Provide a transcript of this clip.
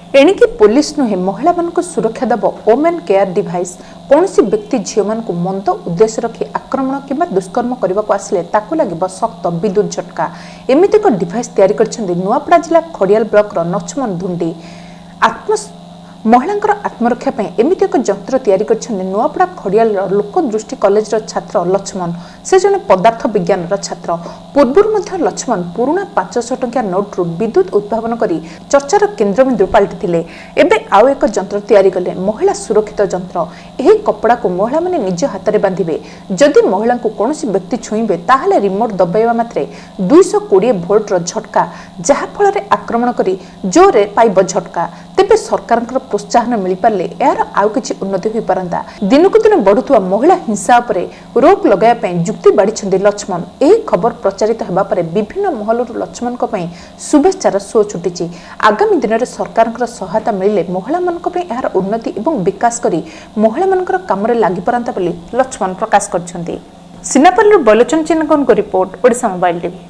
ଏଣିକି ପୋଲିସ ନୁହେଁ, ମହିଳାମାନଙ୍କୁ ସୁରକ୍ଷା ଦେବ ଓମେନ୍ କେୟାର ଡିଭାଇସ୍। କୌଣସି ବ୍ୟକ୍ତି ଝିଅମାନଙ୍କୁ ମନ୍ଦ ଉଦ୍ଦେଶ୍ୟ ରଖି ଆକ୍ରମଣ କିମ୍ବା ଦୁଷ୍କର୍ମ କରିବାକୁ ଆସିଲେ ତାକୁ ଲାଗିବ ଶକ୍ତ ବିଦ୍ୟୁତ ଝଟକା। ଏମିତି ଏକ ଡିଭାଇସ୍ ତିଆରି କରିଛନ୍ତି ନୂଆପଡ଼ା ଜିଲ୍ଲା ଖଡ଼ିଆଲ ବ୍ଲକର ଲକ୍ଷ୍ମଣ ଧୁଣ୍ଡି। ଆତ୍ମ ମହିଳାଙ୍କର ଆତ୍ମରକ୍ଷା ପାଇଁ ଏମିତି ଏକ ଯନ୍ତ୍ର ତିଆରି କରିଛନ୍ତି ନୂଆପଡ଼ା ଖଡ଼ିଆଲର ଲୋକଦୃଷ୍ଟି କଲେଜର ଛାତ୍ର ଲକ୍ଷ୍ମଣ। ସେ ଜଣେ ପଦାର୍ଥ ବିଜ୍ଞାନର ଛାତ୍ର। ପୂର୍ବରୁ ମଧ୍ୟ ଲକ୍ଷ୍ମଣ ପୁରୁଣା 500 ଟଙ୍କିଆ ନୋଟ୍ରୁ ବିଦ୍ୟୁତ ଉଦ୍ଭାବନ କରି ଚର୍ଚ୍ଚାର କେନ୍ଦ୍ରବିନ୍ଦୁ ପାଲଟିଥିଲେ। ଏବେ ଆଉ ଏକ ଯନ୍ତ୍ର ତିଆରି କଲେ, ମହିଳା ସୁରକ୍ଷିତ ଯନ୍ତ୍ର। ଏହି କପଡ଼ାକୁ ମହିଳାମାନେ ନିଜ ହାତରେ ବାନ୍ଧିବେ। ଯଦି ମହିଳାଙ୍କୁ କୌଣସି ବ୍ୟକ୍ତି ଛୁଇଁବେ, ତାହେଲେ ରିମୋଟ୍ ଦବାଇବା ମାତ୍ରେ 220 ଭୋଲ୍ଟର ଝଟକା, ଯାହାଫଳରେ ଆକ୍ରମଣ କରି ଜୋରରେ ପାଇବ ଝଟକା। ତେବେ ସରକାରଙ୍କର ପ୍ରୋତ୍ସାହନ ମିଳିପାରିଲେ ଏହାର ଆଉ କିଛି ଉନ୍ନତି ହୋଇପାରନ୍ତା। ଦିନକୁ ଦିନ ବଢୁଥିବା ମହିଳା ହିଂସା ଉପରେ ରୋକ ଲଗାଇବା ପାଇଁ ଯୁକ୍ତି ବାଢ଼ିଛନ୍ତି ଲକ୍ଷ୍ମଣ। ଏହି ଖବର ପ୍ରଚାରିତ ହେବା ପରେ ବିଭିନ୍ନ ମହଲରୁ ଲକ୍ଷ୍ମଣଙ୍କ ପାଇଁ ଶୁଭେଚ୍ଛାର ସୁଅ ଛୁଟିଛି। ଆଗାମୀ ଦିନରେ ସରକାରଙ୍କର ସହାୟତା ମିଳିଲେ ମହିଳାମାନଙ୍କ ପାଇଁ ଏହାର ଉନ୍ନତି ଏବଂ ବିକାଶ କରି ମହିଳାମାନଙ୍କର କାମରେ ଲାଗିପାରନ୍ତା ବୋଲି ଲକ୍ଷ୍ମଣ ପ୍ରକାଶ କରିଛନ୍ତି। ସିନାପାଲିରୁ ବୈଲୋଚନ ଚିନ୍ନକଙ୍କ ରିପୋର୍ଟ, ଓଡ଼ିଶା ମୋବାଇଲ ଟିଭି।